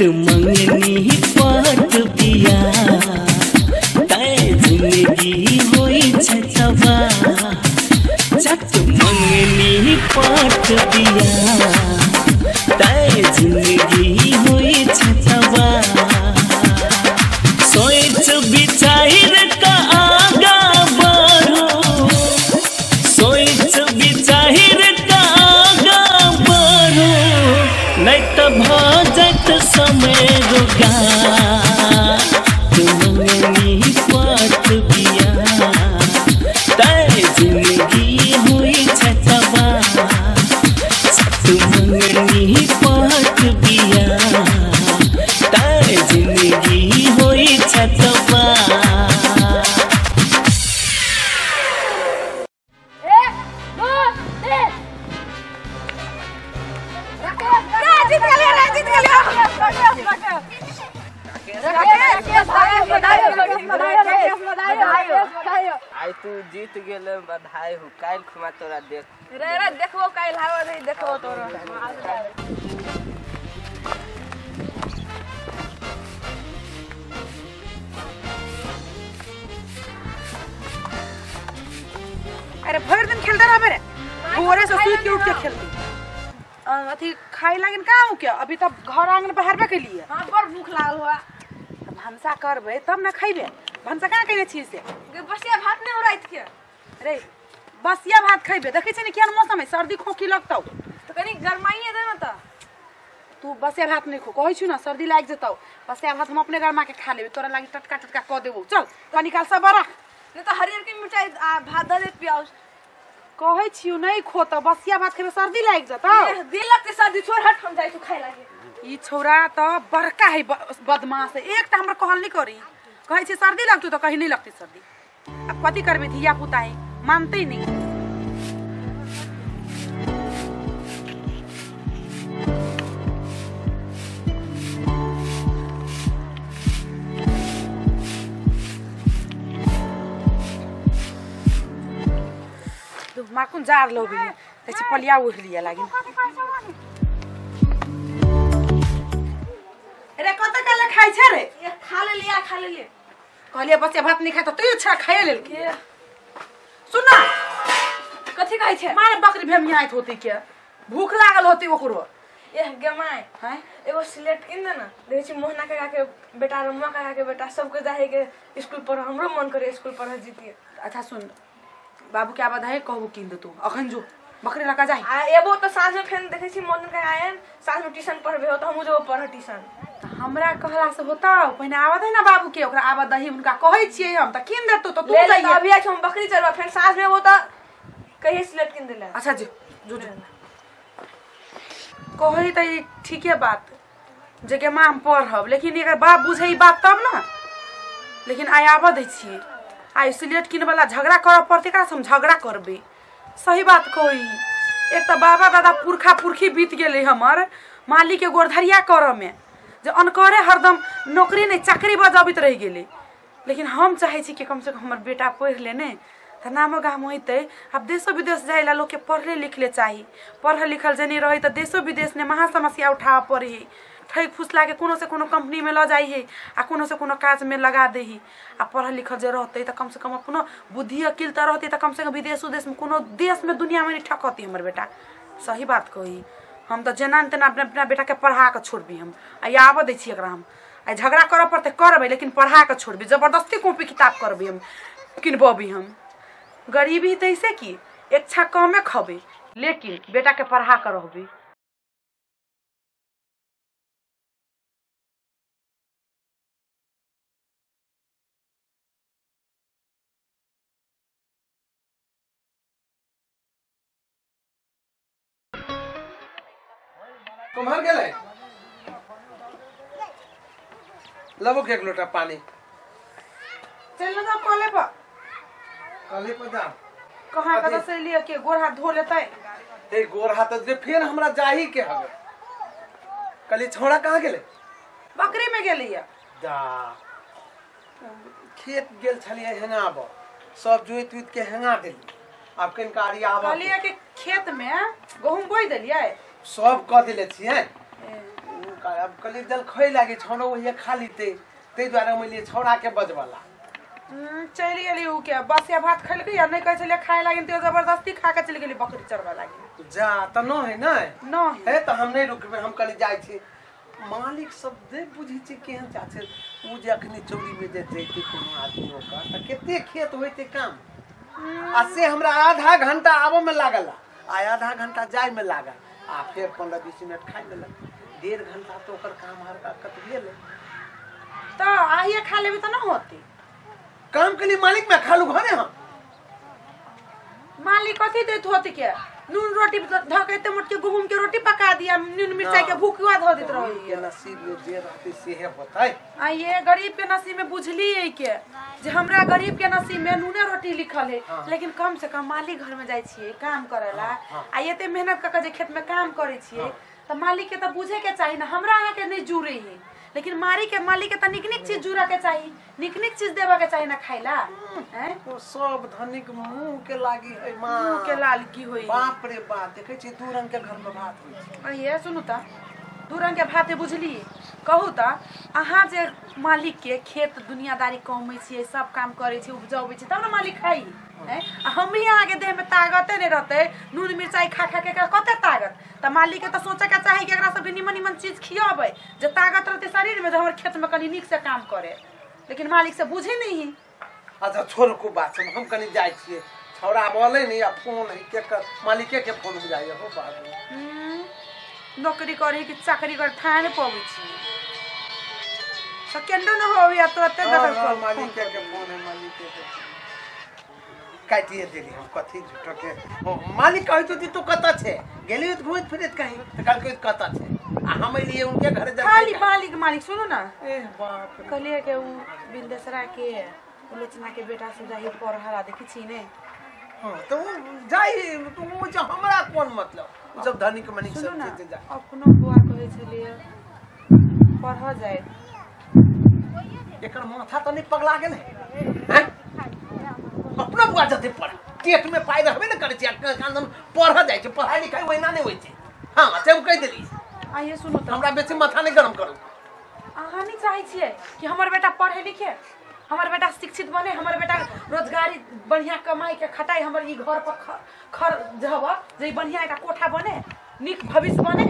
चट मंगनी पाट बिया तै जिंदगी होई छै तबाह। चट मंगनी पाट बिया तै जिंदगी होई छै तबाह। सोच विचार का आगा बढ़ो, सोच विचार का आगा बढ़ो, नहीं तो भ जात समय रोगा। मंगनी पाट बिया तै जिंदगी होई छै तबाह। मंगनी पाट बिया तै जिंदगी होई छै तबाह। 1 2 3 जीत गेलियै, जीत गेलियै। आई तू जीत गेल, बधाई हो। काल्हि खुमा तोरा देख रे रे देखबो, काल्हि आबऽ दही, देखबो तोरा। अरे भरि दिन खेलते रहबे रे, भोरे से सुति के उठ के खेलती। अथी खाइ लागिन का हूँ क्या? अभी तब घर आंगन बहारबे के लिए। हां, बड़ भूख लागल हुआ। त भनसा करबे तब न खइबे। भनसा कहाँ कइने छी से? बसिया भात नै हो रात के। रे बसिया भात खइबे, देखै छी ने केहन मौसम है, सर्दी खोखी लगतौ। त कनी गरमाइए दे न त। तू बसिया भात नहीं खो, कहै छी ना सर्दी लागि जेतौ। बसिया भात हम अपने गरमा के खा लेबे, तोरा लागि टटका टटका क देबौ। चल कनी काल सब राख, नहीं त हरियर के मिरचाई आ भात द दे प्याज। कहै छियौ नहीं खो त बसिया भात खेबे सर्दी लागि जेतौ। दिल लगतै सर्दी, छोड़ हट, हम जाइ छु खाइ लागी। ई छौरा त बड़का है बदमाश है, एकटा हमर कहल नहीं करी। कहै छी सर्दी लगतौ त कहीं नहीं लगतै सर्दी। अब कथी करबे, धिया पुता है, मानते नहीं। माकुन जार लो भी तै पलिया उठ लिया लागिन। अरे कत काले खाइ छै रे? खा ले लिया, खा ले लिया। कहलिए बच्चा भात नहीं खाय त तू छा खाए लेल के। सुन ना, कथी कहै छै? मारे बकरी भेमियाइत होती के, भूख लागल होती ओकरो। एह गमाय हैं, एगो स्लेट किन दे ना। देखै छी मोहना काका के बेटा, रमुआ काका के बेटा सबके जाहे के स्कूल पढ़, हमरो मन करे स्कूल पढ़ जीतिए। अच्छा सुन, बाबू के आवाज है कहबो किन दे तू अखन जो बकरी लका जाई। आ एबो त साँझ में फेन देखै छी मोहन काका आयन, साँझ में ट्यूशन पढ़बे हो त हमहु जेबो पढ़ ट्यूशन। त हमरा कहला से होता, पहिने आवाज है ना बाबू के, ओकरा आवाज दही हुनका कहै छियै हम त किन देतौ त तू जाइए। अभी आइ हम बकरी चरबा, फेन साँझ में एबो त कहिए स्लेट किन देले। अच्छा जो जो जो कहै त ई ठीके बात जे के मां हम पढ़ब, लेकिन एकर बाप बुझै ई बात तब ना। लेकिन आइ आबऽ दै छियै, आइ स्लेट किन वाला झगड़ा करऽ पड़तै, एकरा से हम झगड़ा करबै। सही बात कही, एक त बाबा दादा पुरखा पुरखी बीत गेलै हमर मालिक के गोरधरिया करऽ में, जे अनकरे हरदम नौकरी नहीं चाकरी बजाबैत रहि गेलै। लेकिन हम चाहै छी कि कम से कम हमर बेटा पढ़ि ले ने त नामो गाम होइतै। आब देशो विदेश जाइ ला लोकके पढ़ले लिखले चाही, पढ़ल लिखल जे नहीं रहै त देशो विदेश ने महा समस्या उठाबऽ पड़ै है। ठकि फुसला के कोनो से कोनो कंपनी में ल जाइ है आ कोनो से कोनो काज में लगा दे है। आ पढ़ल लिखल जे रहतै त कम से कम अपनो बुद्धि अकिल त रहतै त कम से कम विदेश उदेश में कोनो देश में दुनिया में नहीं ठकती हमर बेटा। सही बात कही, हम त जेना तेना अपना अपना बेटा के पढ़ा के छोड़बी हम। आ आबऽ दै छी एकरा हम, आ झगड़ा करऽ पड़तै करबै, लेकिन पढ़ा के छोड़बी, जबरदस्ती कॉपी किताब करबै हम, किनबी हम। गरीबी तैसे की इच्छा कमे खबै, लेकिन बेटा के पढ़ा के रहबी। कुम्हर गेलै? लबो के एक लोटा पानी। चल ना कले पर, कले पर जा। कहाँ कत से लिए के गोर हाथ धो लेतै। ए गोर हाथ जे फेन हमरा जाही के हवे। कली छोड़ा कहाँ गेलै? बकरी में गेलैया। जा खेत गेल छलियै हेंगाब, सब जोइत उइत के हेंगा देली। आब कनकारी आब कहलियै कि खेत में गहूम बोइ देलियै, सब क देले छियै। अब कहलियै जलखै लागे छौड़ा ओहिए खा लेतै, ताहि दुआरे हम एलियै छौड़ा के बजबला। चलि गेली उ के बसिया भात खेलकै आ नहि कहै छलियै खाय लागिन तऽ जबरदस्ती खा के चलि गेली बकरी चरबऽ लागिन। जा तऽ न है नै न है तऽ हम नहि रुकबै, हम कहलियै जाइ छी। मालिक सब नहि बुझै छै केहन चाचे, ओ जे अखनी चौरी में जे जैतै कोनो आदमी ओकर तऽ कते खेत होइतै काम, आ से हमरा आधा घंटा आबऽ में लागल आ आधा घंटा जाय में लागल आ फेर 15-20 मिनट खाय में लागल, 1.5 घंटा तऽ ओकर काम हरकत भेलै। तऽ आइए खा लेबै तऽ न होतै काम के लिए मालिक में खा लू घरे। हम मालिक कथी दैत होते के नून रोटी धऽ के मोट के गहूम के रोटी पका दिया, नून मिरचाई के भुकुआ धऽ दैत रहै। के नसीब में जे रहतै सेहे होतै। आ ये गरीब के नसीब में बुझलियै के जे हमरा गरीब के नसीब में नूने रोटी लिखल है। हाँ। लेकिन कम से कम मालिक घर में जाइ छियै काम करेला। हाँ। आ एते मेहनत कऽ के जे खेत में काम करै छियै। हाँ। तऽ मालिक के तऽ बुझे के चाही ना, हमरा अहाँ के नहीं जुड़े है, लेकिन मारी के मालिक के तऽ निक निक चीज जुड़ा के चाही, निक निक चीज देबा के चाही ना खाइला। हैं ओ सब धनिक मुंह के लागी है मां, मुंह के लाल की होई। बाप रे बाप, देखै छी 2 रंग के घर में भात होई छै। आ ये सुनू त 2 रंग के भात है बुझली। कहू त अहाँ जे मालिक के खेत दुनियादारी कमै छियै, सब काम करै छियै, उपजबै छियै, तब ने मालिक खाई। हैं आ हमरी अहाँ के देह में ताकते नहीं रहते, नून मिरचाई खा खा के कते ताकत। त मालिक के त सोचे के चाही कि एकरा सबके निमन निमन चीज खियाबै जे ताकत रहते शरीर में, जे हमर खेत में कनी नीक से काम करे, लेकिन मालिक से बुझे नहीं। अच्छा छोड़ को बात, हम कनी जाइ छियै, छौड़ा बोले नहीं आ फोन है के कर, मालिके के फोन हो जाइए हो बाप। नौकरी करे कि चाकरी करे थाह नहीं पबै छी, सेकेंडो न होवे आ तुरते गदर कर। मालिके के फोन है, मालिके के काटिए देली हम कथी झूठो के। मालिक कहैत होती तू कतऽ छै, गेली तऽ घुमैत फिरैत कहीं तऽ कहलकै कतऽ छै, आ हम एलियै उनके घर जा खाली मालिक मालिक। सुनू ना, ए बाप रे, कहलियै के उ बिंदेसरा के लोचना के बेटा से जाही पढ़ला देखै छी ने। हां तऽ उ जाई, तू उ जे हमरा कोन मतलब, उ सब धनिक मनिक सब चीज जाय। अपनो बुआ कहै छलियै पढ़ जाय, एकर माथा तऽ नहि पगला गेलै हैं? अपना बुआ जते पढ़ पेट में पाइ रहबे ने करै छै, कानून पढ़ जाइ छै, पढ़ाई लिखाई ओहिना नहि होइ छै। हाँ से हम कहि देली। आइए सुनू तऽ हमरा बेसी माथा नहि गरम करू। अहाँ नहीं चाहै छियै कि हमर बेटा पढ़े लिखे, हमर बेटा शिक्षित बने, हमर बेटा रोजगारी बढ़िया कमाई के खटाई, हमर ई घर पर खर जहब जे बढ़िया एकटा कोठा बने, नीक भविष्य बने।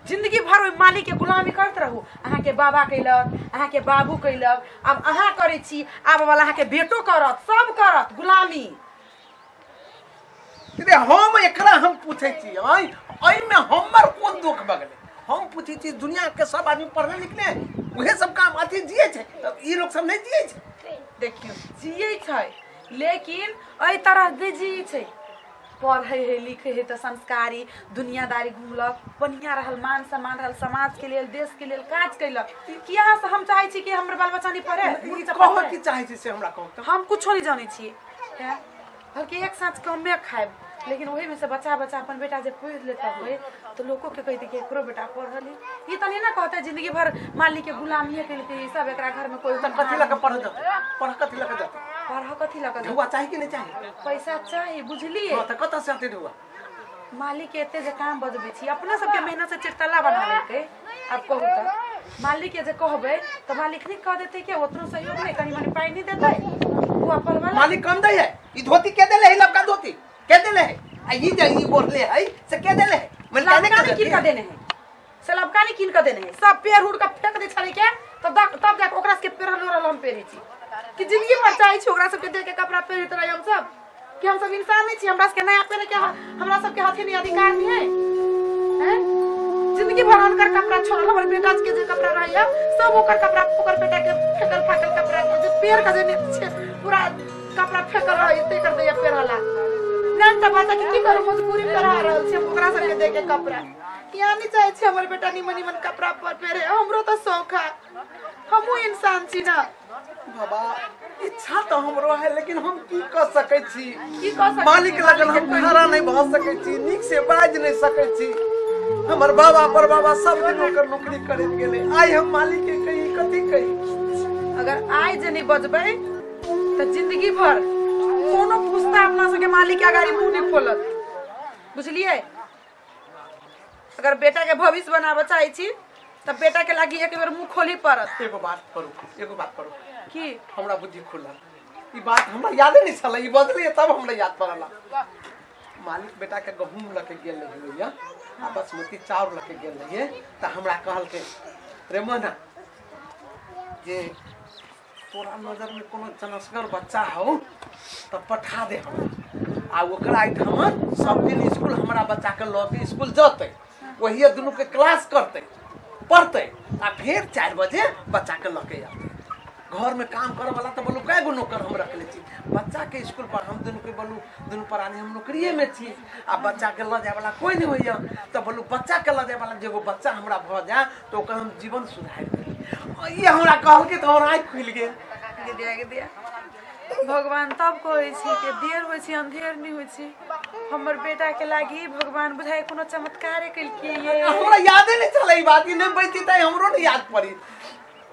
जिंदगी भर ओहि मालिक के गुलामी करैत रहू। अहाँ के बाबा कैलक, अहाँ के बाबू कैलक, आब अहाँ करै छी, आब वाला अहाँ के बेटो करत, सब करत गुलामी। रे हम एकरा हम पूछै छी, एहिमे हमर कोन दुख बगलै? हम पूछै छी दुनिया के सब आदमी पढ़ले लिखले उहे सब काम अथी जियै छै, ई लोग सब नहि जियै छै। देखियौ जियै छै, लेकिन एहि तरह नहि जियै छै। पढ़े है लिखे है तऽ संस्कारी दुनियादारी घुमलक, बढ़िया रहल, मान सम्मान रहल, समाज के लेल देश के लेल काज कैलक। कि अहाँ से हम चाहै छी कि हमर बाल बच्चा नहीं पढ़े? कहऽ की चाहै छी से हमरा कहू। हम कुछो नहीं जानै छी, बल्कि एक साँझ कमे खायब, लेकिन ओही में से बच्चा बच्चा अपन बेटा जे पढ़ि लेता होय तो लोको के कहते कि एकरो बेटा पढ़ल है। ई तऽ नहीं ना कहते जिंदगी भर मालिक के गुलामीए केलकै ई सब, एकरा घर में कोई कथी लऽ के पढ़ जेतै? पढ़ कथी लऽ के जेतै? पढ़ कथी लऽ के? ढुआ चाही कि नहीं चाही? पैसा चाही बुझलिए। हां तऽ कतऽ से आते ढुआ? मालिक के एते जे काम बजबै छी, अपना सबके मेहनत से चिरतला बना लेलकै। आब कहू तऽ मालिक के जे कहबै तऽ मालिक नहीं कह देतै कि ओतनो सहयोग नहीं, कनी मनी पाइ नहीं देतै बुआ पढ़बै। मालिक कम दै है? ई धोती के देले है? लबका धोती के देले है? आ ई जे ई बोलले है से के देले है? मन काने के किन का देने है? से लबका नहीं किन का देने है, सब पेड़ उड़ के फेंक दे छलै के, तब तब जाके ओकरा सबके पेड़ लोरल हम पेरै छी कि जिंदगी भर चाहै छी ओकरा सबके देख के कपड़ा पहिरैत रही हम सब, कि हम सब इंसान नहीं छी, हमरा सबके नया पहिरे के हमरा सबके हथे नहीं अधिकार नहीं है। हैं जिंदगी भर हुनकर कपड़ा छोड़ल, हमर बेटा के जे कपड़ा रहैया सब ओकर कपड़ा, ओकर बेटा के फेकल फाकल कपड़ा जे पेड़ के जे छै पूरा कपड़ा फेकल रहै ते कर दैया पेड़ला। जान त बच्चा के की करू, मजबूरी पढ़ा रहल छी ओकरा सबके देख के कपड़ा। किया नहीं चाहै छी हमर बेटा निमन निमन कपड़ा पर पहिरे? हमरो तऽ शौक है, हमहूँ इंसान छी ना। बाबा इच्छा तो हमरो है, लेकिन हम की कर सकै छी? की कर सकै? मालिक लगन हम खड़ा नहीं भऽ सकै छी, नीक से बाजि नहीं सकै छी। हमर बाबा पर बाबा सब दिन ओकर नौकरी करैत गेलै, आइ हम मालिक के कही कथी कही? अगर आइ जे नहीं बजबै तऽ जिंदगी भर कोनो पुस्ता अपना सबके मालिक के अगाड़ी मुंह नहीं खोलत, बुझलिए? अगर बेटा के भविष्य बनाबऽ चाहै छी त बेटा के लागी एक बेर मुंह खोली पड़त। एगो बात करू, एगो बात करू की हमरा बुद्धि खुलल, ई बात हमरा यादे नहीं छल, ई बदले तब हमरा याद पड़ल। मालिक बेटा के गहूम लके गेल रहियै भैया आ बासमती चाउर लके गेल रहियै त हमरा कहलकै रे मोहना जे तोरा नजर में कोनो चनसगर बच्चा हो त पठा दे हमरा, आ ओकरा एहिठाम सब दिन स्कूल हमरा बच्चा के लऽ के स्कूल जतै, वही दुनू के क्लास करतै पढ़तै आ फिर 4 बजे बच्चा के लऽ के अयतै। घर में काम करे वाला तो बोलू कै गो नौकर हम रखले छी, बच्चा के स्कूल पर हम दुनू के बोलू दुनू प्राणी हम नौकरिए में छी आ बच्चा के लऽ जाय वाला कोई नहीं होइया, तो बोलू बच्चा के लऽ जाय वाला जेगो बच्चा हमरा भऽ जाय तो ओकर हम जीवन सुधारि देबै। ई हमरा कहलकै तऽ हमर आँखि खुलि गेल। गे दिया भगवान तब कहै छी कि देर होइ छै अंधेर नहीं होइ छै। हमर बेटा के लागी भगवान बुझाय कोनो चमत्कारे केलकै। हमरा यादे नहीं छलै ई बात, ई नहीं बचती त हमरो नहीं याद पड़ी।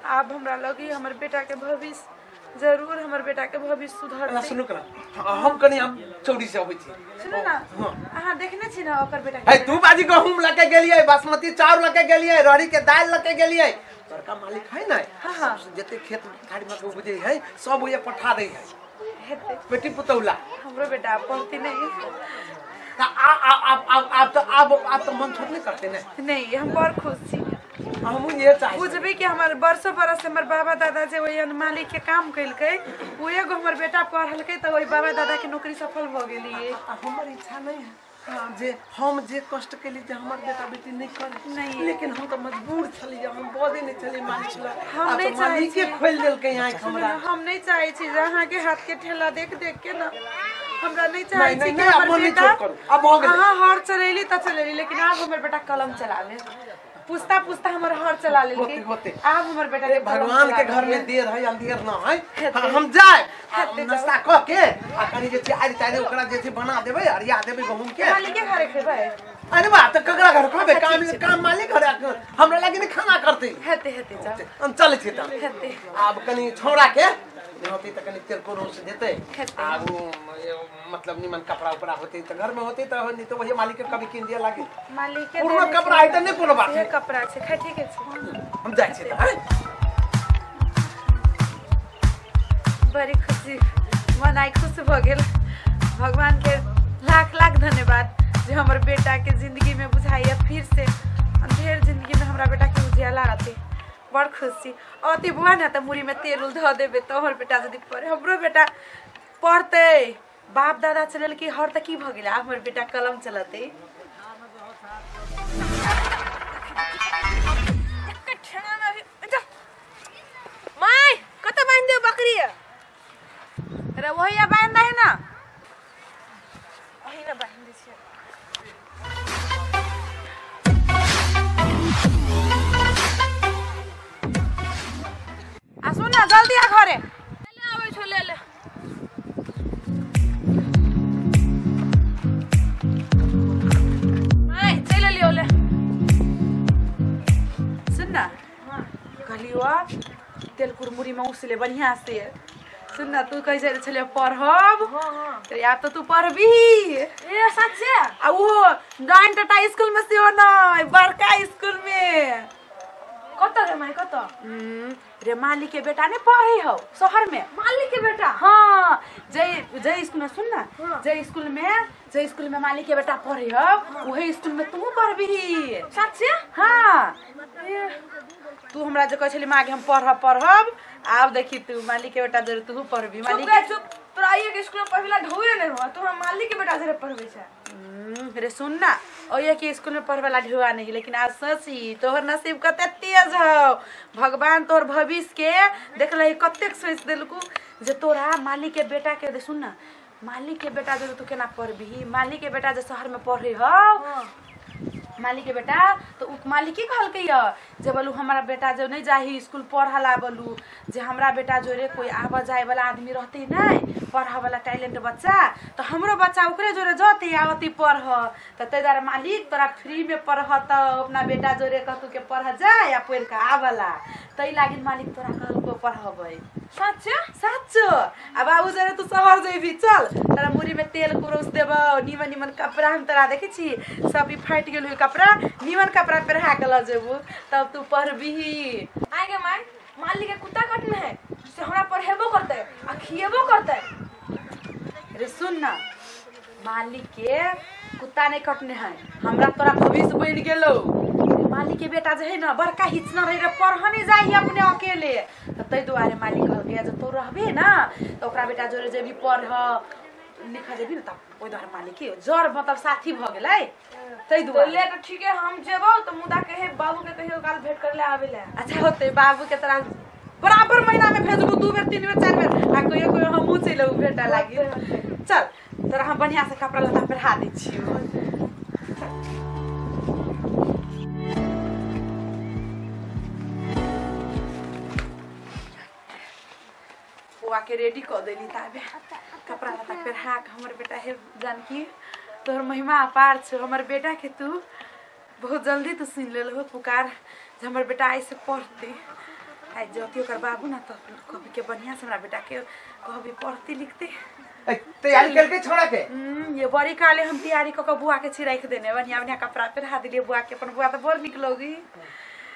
आब हमरा लगी हमर बेटा के भविष्य जरूर हमर बेटा के भविष्य सुधरतै। सुनू ना हम कनी हम चौरी से अबै छी। सुनू ना अहाँ देखने छी ना ओकर बेटा के? है तू बाजी गहूम लके गेलियै, बासमती चाउर लके गेलियै, रड़ी के दाल लके गेलियै, बड़का मालिक है ना। हां जते खेत खाड़ी में के उपजै है सब ओए पठा दै है बेटी पुतौला। हमरो बेटा पढ़ती नहीं त आ आ आ तो अब तो मन छोड़ नहीं करते ना। नहीं हम बड़ खुश छी। हमहूँ ये चाहै बुझबी कि हमर बरसों बरस हमर बाबा दादा जे वही मालिक के काम केलकै ओ एगो हमर बेटा पढ़लकै तऽ वही बाबा दादा के नौकरी सफल भऽ गेलियै। हमर इच्छा नहीं है जे हम जे कष्ट केली जे हमर बेटा बेटी नहीं करे, नहीं, लेकिन हम तो मजबूर छलियै, हम बजै नहीं छलियै मालिक लग। हम नहीं चाहै मालिके खोलि देलकै आँखि हमरा। हम नहीं चाहै छी जे अहाँके हाथ के ठेला देख देख के ना हमरा नहीं चाहै छी कि आब हमर मन नहीं बेटा छोट करू, आब भऽ गेलै। अहाँ हर चलेली तऽ चलेली, लेकिन आब हमर बेटा कलम चलावे, पुस्ता पुस्ता हमर हर चला लेलकै। होते आब हमर बेटा के भगवान के घर में देर है अंधेर न है। हम जाए नाश्ता क के आ कनी जे छै आरि तारि ओकरा जे छै बना देबै अरिया देबै गहूम के। मालिक के घरे खेबै? अरे बा त ककरा घर खबै? काम काम मालिक घर हमरा लागी नहीं खाना करतै। हेते हेते जाओ हम चलै छी त हेते। आब कनी छौड़ा के नहीं होतै त कनी तेल को रोस देतै आब मतलब निमन कपड़ा उपड़ा होतै त घर में होतै त नहीं तो वही मालिक के कभी किन दिया लागी। मालिक के पुरना कपड़ा है त नहीं कोनो बात है, कपड़ा छै खै ठीक छै हम जाइ छी त। बड़ी खुशी मन आइ खुश भऽ गेल। भगवान के लाख लाख धन्यवाद जे हमर बेटा के जिंदगी में बुझाइया फिर से अंधेर जिंदगी में हमरा बेटा के उजियाला आते। बड़ खुशी अति बुआ ना त मुड़ी में तेल उल धऽ देबै तऽ हमर बेटा यदि पढ़े, हमरो बेटा पढ़तै। बाप दादा चलेलकै हर तऽ की भऽ गेलै, आब हमर बेटा कलम चलतै। My कतऽ बान्हि देब बकरी? अरे वही बान्हि दही ना। अही ना बान्हि दै छियै। आ सुन ना जल्दी आ घरे। ले आबै छौ ले ले। My चलि एलियौ ले। सुन ना कहलियौ तेल कुरमुरी में उसले बढ़िया से। सुन ना तू कहै छलियै पढ़ब। हां तो आब तऽ तू पढ़बी। ए सच्चे? आ ओहो नाइन टाटा स्कूल में सेहो नै बड़का स्कूल में। कतऽ रे माय कतऽ? रे मालिक के बेटा ने पढ़े हौ शहर में। मालिक के बेटा? हाँ जय जय स्कूल में सुन ना जय स्कूल में मालिक के बेटा पढ़े हौ वही स्कूल में तू पढ़बी। सच्चे? हाँ तू हमरा जे कहै छली माँ के हम पढ़ब पढ़ब, आब देखी तू मालिक के बेटा जरूर तू पढ़बी। मालिक चुप तोरा आइए के स्कूल में पढ़बेला ढौए नहीं हुआ, तू हमरा मालिक के बेटा जरे पढ़बै छै। रे सुन ना ओया के स्कूल में पढ़बेला ढौआ नहीं, लेकिन आज सची तोहर नसीब कते तेज हौ। भगवान तोहर भविष्य के देखलही कतेक सोच देलकू जे तोरा मालिक के बेटा के सुन ना मालिक के बेटा जरूर तू केना पढ़बी। मालिक के बेटा जे शहर में पढ़े हौ मालिक के बेटा तो उ मालिक की कहलकै य जे बोलू हमारा बेटा जो नहीं जाही स्कूल पढ़ला, बोलू जे हमरा बेटा जोरे कोई आबऽ जाए वाला आदमी रहते नहीं पढ़ा वाला टैलेंट बच्चा तो हमरो बच्चा ओकरे जोरे जते आवती पढ़ त तै दुआरे मालिक तोरा फ्री में पढ़त अपना बेटा जोरे कहतू के पढ़ जाए आ पढ़ के आबला तै लागी मालिक तोरा कहलको पढ़बै। सच्चे? साँचो। आ बाबू जरे तू शहर जेबी, चल तोरा मुड़ी में तेल कुरोस देबौ, नीमन नीमन कपड़ा हम तोरा देखै छी सब ई फाटि गेल कपड़ा, नीमन कपड़ा पहिरा के ल जेबू तब तू पढ़बिही। आइ गे माय, मालिक के कुत्ता कटने है से हमरा पढ़ेबो करतै आ खिएबो करतै। रे सुन ना, मालिक के कुत्ता नहीं कटने है, हमरा तोरा भविष्य बनि गेलो। मालिक के बेटा जे है ना बड़का हिचना रहे रे, पढ़ नहीं जाई अपने अकेले, तो तै दुआरे मालिक कहलकै जे तू रहबे ना तो ओकरा बेटा जोरे जेबी पढ़ लिख जेबी ना, तब ओहि दुआरे मालिक के जर मतलब साथी भ गेलै तै दुआरे। ले तो ठीक है हम जेबो तो मुदा कहे बाबू के कहियो काल भेंट करले आबे ले। अच्छा होते बाबू के तोरा बराबर महीना में भेजबू, 2 बेर 3 बेर 4 बेर, आ कहियो कहियो हमहूँ चलि अबू भेटा लागी। चल तोरा हम बढ़िया से कपड़ा लत्ता पहिरा दै छियौ। बौआ के रेडी कऽ देली ताबे कपड़ा लत्ता पहिरा के। हमर बेटा हे जानकी, तोहर महिमा अपार छौ, हमर बेटा के तू बहुत जल्दी तू सुनि लेलहो पुकार जे हमर बेटा ऐसे पढ़तै। आइ जति ओकर बाबू ना तो कहबी के बढ़िया से हमरा बेटा के कहबी पढ़ती लिखते। तैयारी करके छोड़ा के ये बड़ी काले हम तैयारी क के बुआ के छी राख देने, बढ़िया बढ़िया कपड़ा पहिरा दिलियै बुआ के, अपन बुआ तो बड़ निक लगी।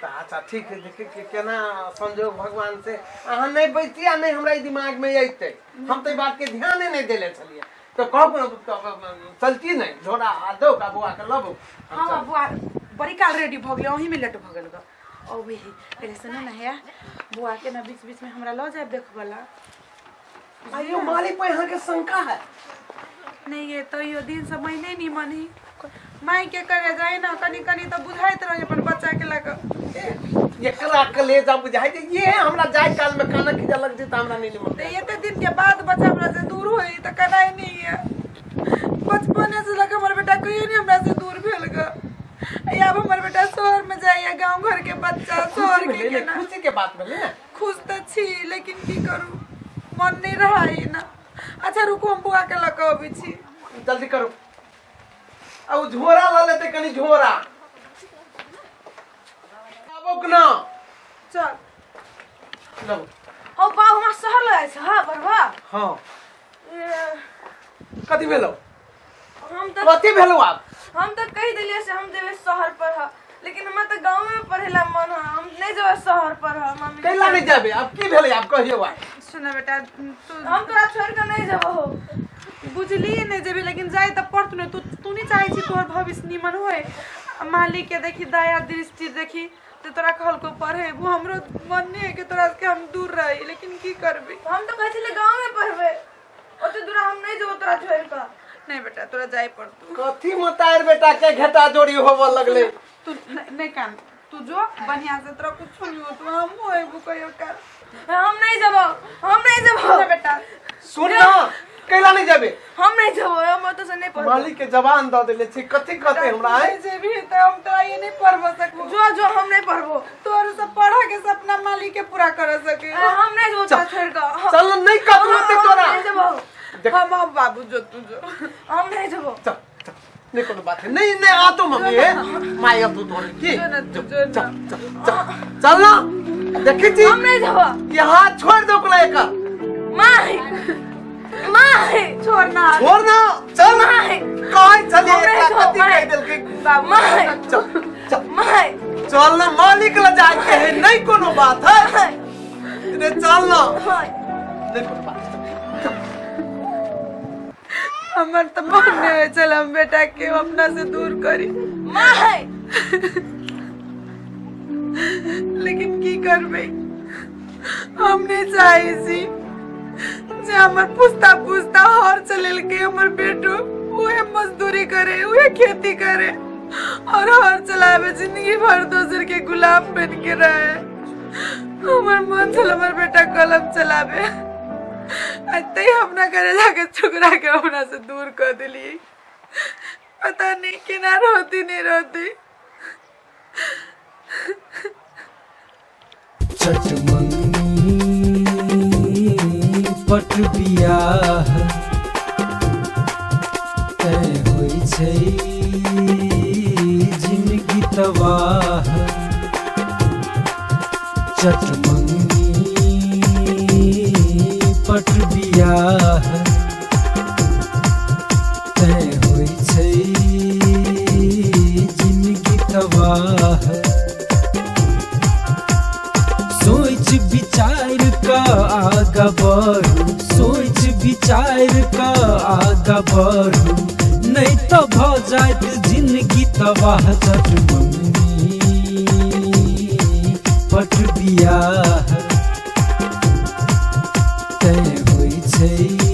अच्छा ठीक है, देखे के केना संजोग भगवान से अहाँ नहीं बैठती आ नहीं हमरा ई दिमाग में अइते, हम तो ई बात के ध्यान नहीं देले छलियै तो कहब चलती नहीं झोरा आ दो का बुआ के लबो। हां बुआ बड़ी काल रेडी भ गेलै, ओही में लेट भ गेल ग। अबै पहिले सुन न हे बुआ के ना बीच बीच में हमरा ल जाब देखबला। आइयो मालिक पर यहाँ के शंका है नहीं ये तो यो दिन से महीने नहीं मनी माई के करे जाए ना कनी कनी तो बुझाइत रहे अपन बच्चा के लग एकरा के ले जा बुझाइ जे ये हमरा जाय काल में काना खिजा लग जे त हमरा नहीं निमन। त एते दिन के बाद बच्चा हमरा से दूर होई त कनाई नहीं है, बचपने से लग हमर बेटा कहियो नहीं हमरा से दूर भेल ग। अब हमर बेटा शहर में जाइए, गांव घर के बच्चा शहर के ना खुशी के बात भेलै ना। खुश त छी लेकिन की करू मन नहीं रहा है ना। अच्छा रुको हम बुआ के लग अबै छी, जल्दी करो। आ उ झोरा ल लेते कनी झोरा आबो के ना चल लो। हो बाबू हमरा शहर ल जाइ छ। हां बरवा हां कथी भेलो? हम त कथी भेलो आप? हम त कहि देलियै से हम जेबै शहर पर, लेकिन हमरा त गांव में पढ़ेला मन है, हम नहीं जेबै शहर पर। मम्मी कैला नहीं जाबे? अब की भेलै आप कहियो। आ सुन बेटा तू हम तोरा छोड़ के नहीं जेबो हो बुझली नहीं जेबी, लेकिन जाय त पढ़त नहीं। तू तू नहीं चाहे छी तोहर भविष्य निमन होए, मालिक के देखी दया दृष्टि देखी ते तोरा कहलको पढ़े, वो हमरो मन नहीं है कि तोरा के हम दूर रही, लेकिन की करबी। हम तो कहै छलियै गांव में पढ़बै, ओते दूर हम नहीं जेबो तोरा छोड़ के। नहीं बेटा तोरा जाय पड़तू। कथी मतार बेटा के घेटा जोड़ी होबो लगले। तू नहीं कान, तू जो बढ़िया से तोरा कुछ नहीं हो तो हम होएबू कहियो कर। हम नहीं जेबो, हम नहीं जेबो बेटा। सुन ना कैला नहीं जाबे? हम नहीं जेबो, हम ओते से नहीं पढ़बो। मालिक के जबान the देले छी कथी कहते हमरा नहीं जेबी त हम तोरा ये नहीं पढ़बो सकबो। जो जो हम नहीं पढ़बो, तोर सब पढ़ा के सपना मालिक के पूरा कर सके। हम नहीं जेबो तोरा छोड़ के। चल नहीं कतरो ते तोरा नहीं जेबो। हम बाबू जो तू जो हम नहीं जेबो। चल चल नहीं कोनो बात है नहीं नहीं आ तो मम्मी है my अब तू तोरे की चल चल चल चल ना देखी छी हम नहीं जेबो। ये हाथ छोड़ दो कोला एक my my छोड़ ना छोड़ ना चल कहीं चली एकरा कथी कह देलकै बाबू। My चल चल my चल ना मालिक ल जाय के है नहीं कोनो बात है रे चल ना नहीं कोनो बात। हमर त मन नहीं होय छल हम बेटा के अपना से दूर करी my, लेकिन की करबै, हम नहीं चाहे छी जे हमर पुस्ता पुस्ता हर चलेलकै हमर बेटो, उहे मजदूरी करे उहे खेती करे और हर चलावे जिंदगी भर दोसर के गुलाम बन के रहे। हमर मन छल हमर बेटा कलम चलावे, अते अपना करे जाके छुकरा के अपना से दूर कर दिली। पता नहीं केना रोती नहीं रोती। पट बियाह तय होइ छै जिनगी तबाह। चट मंगनी बियाह, तैं होइ छै जिनगी तबाह। सोच विचार क आगा बढ़ू, सोच विचार क आगा बढ़ू, नहीं तो भ जायत जिनगी तबाह। चट मंगनी पट बियाह, तैं होइ छै